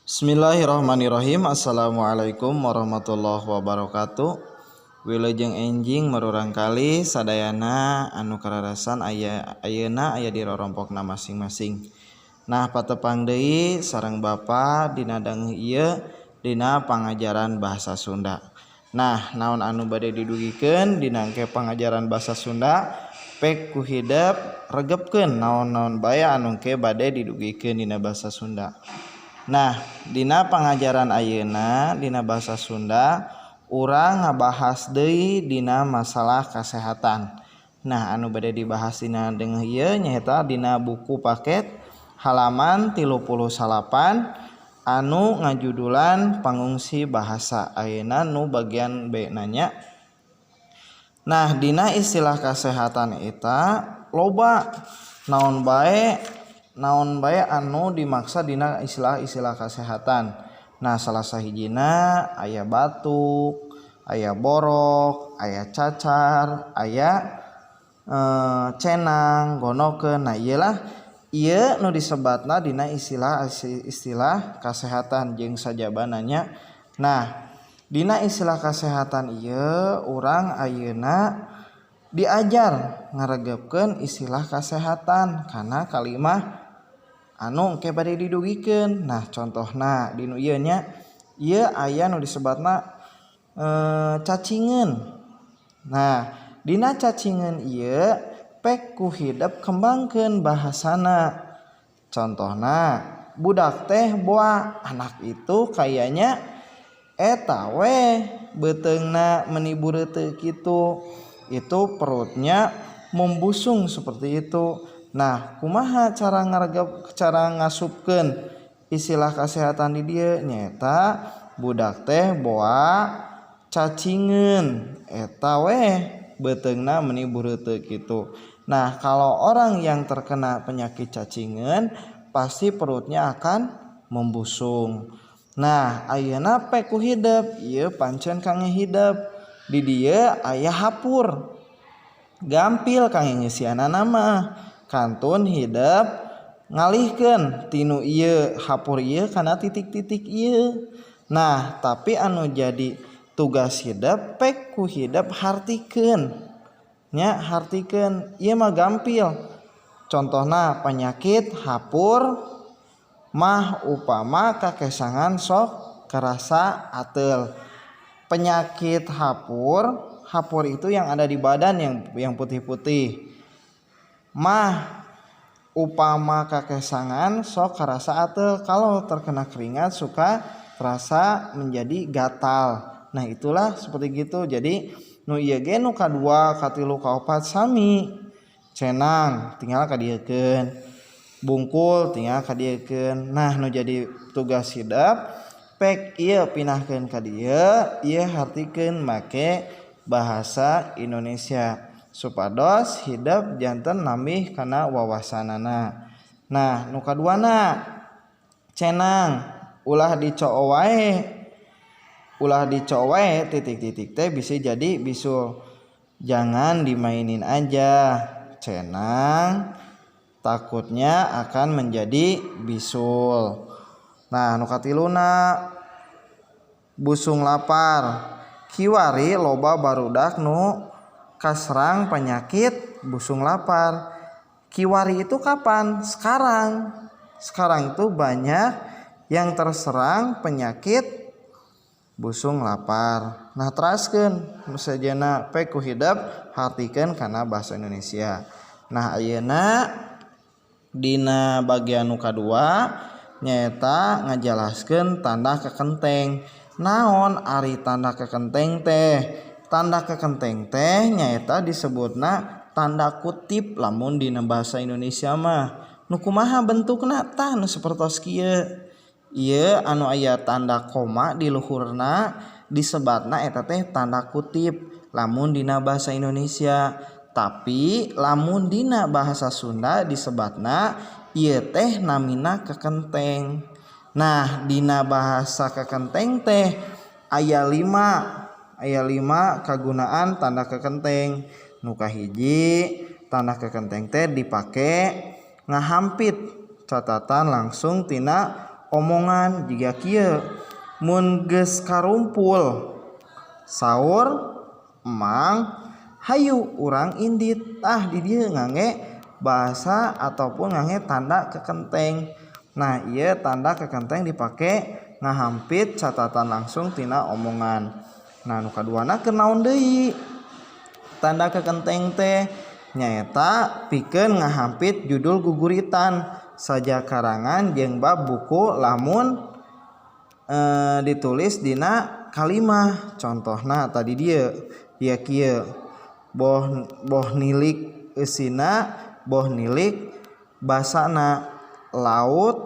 Bismillahirrahmanirrahim. Assalamualaikum warahmatullahi wabarakatuh. Wilujeng enjing murangkalih sadayana anu karasan aya ayeuna aya di rorompokna masing-masing. Nah, patepang deui sareng Bapa dina dangu ieu dina pangajaran bahasa Sunda. Nah, naon anu bade didugikeun dina engke pangajaran bahasa Sunda, pek ku hidep regepkeun naon-naon bae anu engke bade didugikeun dina bahasa Sunda. Nah, dina pangajaran ayeuna dina bahasa Sunda urang ngabahas deui dina masalah kesehatan. Nah, anu bade dibahas dina dengue ieu nyaeta dina buku paket halaman 38 anu ngajudulan pangungsi bahasa, ayeuna nu bagian B nanya. Nah, dina istilah kesehatan eta loba naon bae anu dimaksa dina istilah-istilah kesehatan. Nah, salah sahijina aya batuk, aya borok, aya cacar, aya cenang, gonokeun. Nah, iyalah ieu nu disebatna dina istilah istilah kesehatan jeung sajabananya. Nah, dina istilah kesehatan ieu urang ayeuna diajar ngaregepkeun istilah kesehatan karena kalimah anu engke bade didugikeun. Nah, contohna dinu ieu nya, ieu aya nu disebatna cacingeun. Nah, dina cacingeun ieu pek ku hidep kembangkeun bahasana. Contohna, budak teh boa, anak itu kayaknya eta we beuteungna meni bureuteuh kitu, itu perutnya membusung seperti itu. Nah, kumaha cara ngaregep, cara ngasupkeun istilah kesehatan di dieu? Nyaeta budak teh boa cacingeun, eta weh beuteungna meni bureuteuh kitu. Nah, kalau orang yang terkena penyakit cacingeun pasti perutnya akan membusung. Nah, ayeuna pek ku hidep ieu pancen kangge hidep. Di dieu aya hapur, gampil kangge ngeusianana mah, kantun hidep ngalihkeun tinu ieu hapur ieu kana titik-titik ieu. Nah, tapi anu jadi tugas hidep, pek ku hidep hartikeun nya, hartikeun ieu mah gampil. Contohna penyakit hapur mah upama kakesangan sok kerasa ateul. Penyakit hapur, hapur itu yang ada di badan yang putih-putih, mah upama kakesangan sok kerasa ateul, kalau terkena keringat suka terasa menjadi gatal. Nah, itulah seperti gitu. Jadi nu ieu ge nu kadua, katilu, kaopat sami. Cenang tinggal kadieukeun, bungkul tinggal kadieukeun. Nah, nu jadi tugas hidep pek ieu pindahkeun ka dieu, ieu hartikeun make bahasa Indonesia supados hidep janten nambih kana wawasanana. Nah, nu kaduana, cenang ulah dicoo wae, ulah dicoo wae titik-titik teh bisa jadi bisul. Jangan dimainin aja cenang, takutnya akan menjadi bisul. Nah, nu katiluna, busung lapar. Kiwari loba barudak nu kaserang penyakit busung lapar. Kiwari itu kapan? Sekarang. Sekarang itu banyak yang terserang penyakit busung lapar. Nah, teraskeun nu sejenna, pek ku hidep hartikeun kana bahasa Indonesia. Nah, ayeuna dina bagian nu kadua nyaeta ngajelaskeun tanda kekenteng. Naon ari tanda kekenteng teh? Tanda kekenteng teh nyaeta disebutna tanda kutip lamun dina bahasa Indonesia mah. Nu kumaha bentukna? Tah, nu sapertos kieu. Ieu anu aya tanda koma di luhurna disebatna eta teh tanda kutip lamun dina bahasa Indonesia. Tapi lamun dina bahasa Sunda disebatna ieu teh namina kekenteng. Nah, dina bahasa kekenteng teh aya lima kagunaan tanda kekenteng. Nu kahiji, tanda kekenteng teh dipake ngahampit catatan langsung tina Omongan jiga kieu, mun geus karumpul saur emang, hayu urang indit. Ah, di dieu ngangge bahasa ataupun ngangge tanda kekenteng. Nah, ieu tanda kekenteng dipake ngahampit catatan langsung tina omongan. Nah, nu kaduana keur naon deui tanda kekenteng teh? Nyaeta pikeun ngahampit judul guguritan, sajak karangan jeung bab buku lamun ditulis dina kalimah. Contohna tadi dieu ieu kieu, boh boh nilik eusina, boh nilik basana, laut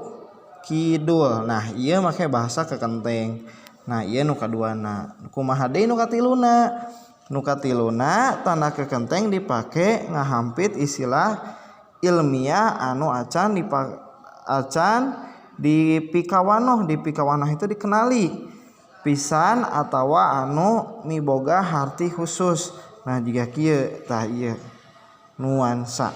kidul. Nah, ieu make bahasa kekenteng. Nah, ieu nu kaduana. Kumaha deui nu katiluna? Nu katiluna, tanda kekenteng dipake ngahampit istilah ilmiah anu acan acan dipikawanoh. Dipikawanoh itu dikenali pisan atawa anu miboga harti khusus. Nah, jiga kieu tah, ieu nuansa.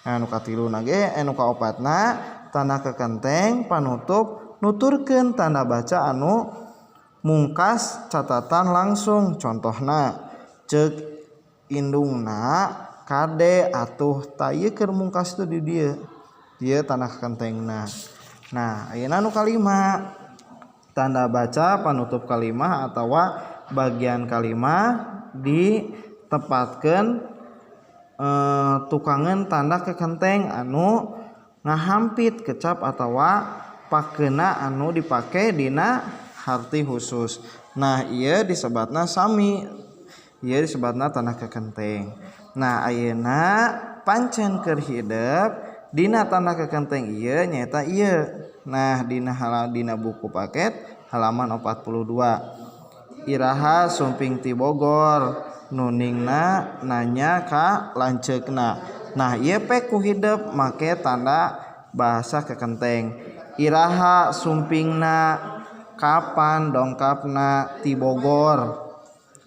Nah, nu katiluna ge, nu kaopatna, tanda kekenteng panutup nuturkeun tanda baca anu mungkas catatan langsung. Contohna, ceuk indungna, kade atuh. Tah, ieu keur mungkas itu di dieu, dieu tanda kekentengna. Nah, ayeuna nu kalima, tanda baca panutup kalimah atawa bagian kalimah ditempatkeun tukangan tanda kekenteng anu ngahampit kecap atawa pakena anu dipake dina harti khusus. Nah, ieu disebatna sami, ieu disebatna tanda kekenteng. Nah, ayeuna pancen keur hidep dina tanda kekenteng ieu nyaeta ieu. Nah, dina dina buku paket halaman 42, iraha sumping ti Bogor, Nuningna nanya ka lanceukna. Nah, ieu pe ku hidep make tanda bahasa kekenteng. Iraha sumpingna, kapan dongkapna ti Bogor,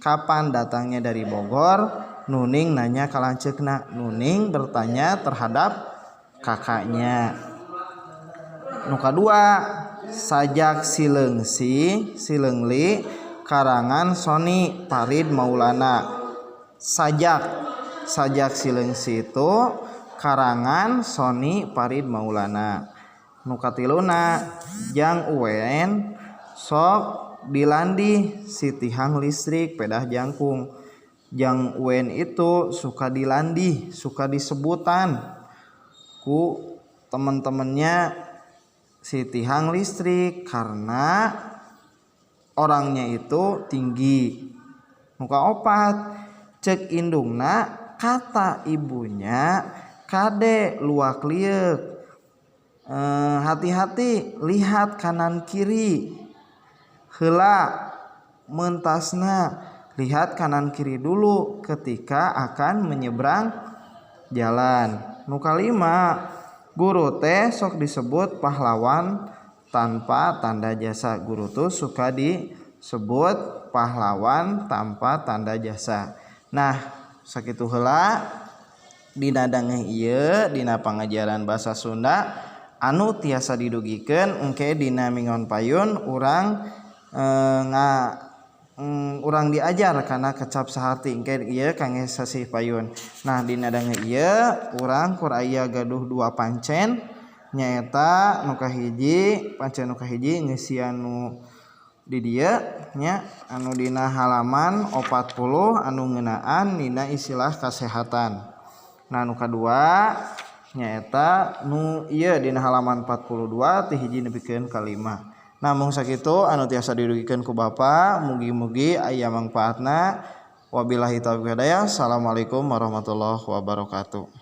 kapan datangnya dari Bogor. Nuning nanya ka lanceukna, Nuning bertanya terhadap kakaknya. Nu kadua, sajak Sileungsi Sileungli karangan Sony Farid Maulana. Sajak sajak Sileungsi itu karangan Sony Farid Maulana. Nu katiluna, Jang Uwen sok dilandih si tihang listrik pedah jangkung. Jang Uwen itu suka dilandih, suka disebutan ku teman-temannya si tihang listrik karena orangnya itu tinggi. Nu kaopat, ceuk indungna, kata ibunya, kade luak lieuk, hati-hati, lihat kanan kiri heula mentasna, lihat kanan kiri dulu ketika akan menyeberang jalan. Nu kalima, guru teh sok disebut pahlawan tanpa tanda jasa. Guru tuh suka disebut pahlawan tanpa tanda jasa. Nah, sakitu heula dina dangeh ieu dina pangajaran bahasa Sunda anu tiasa didugikeun. Engke dina minggon payun urang urang diajar karena kecap saharti. Engke ieu kangge sasih payun. Nah, dina dange ieu urang kur aya gaduh dua pancen, nyaeta nu kahiji, pancen nu kahiji ngeusian nu di dieu nya, anu dina halaman 40, anu ngeunaan dina istilah kasehatan. Nah, nu kadua nyaeta nu ieu dina halaman 42 ti 1 nepikeun ka 5. Nah, mung sakitu anu tiasa didugikeun ku Bapak, mugi-mugi aya mangpaatna. Wabillahi taufiq hidayah. Assalamualaikum warahmatullahi wabarakatuh.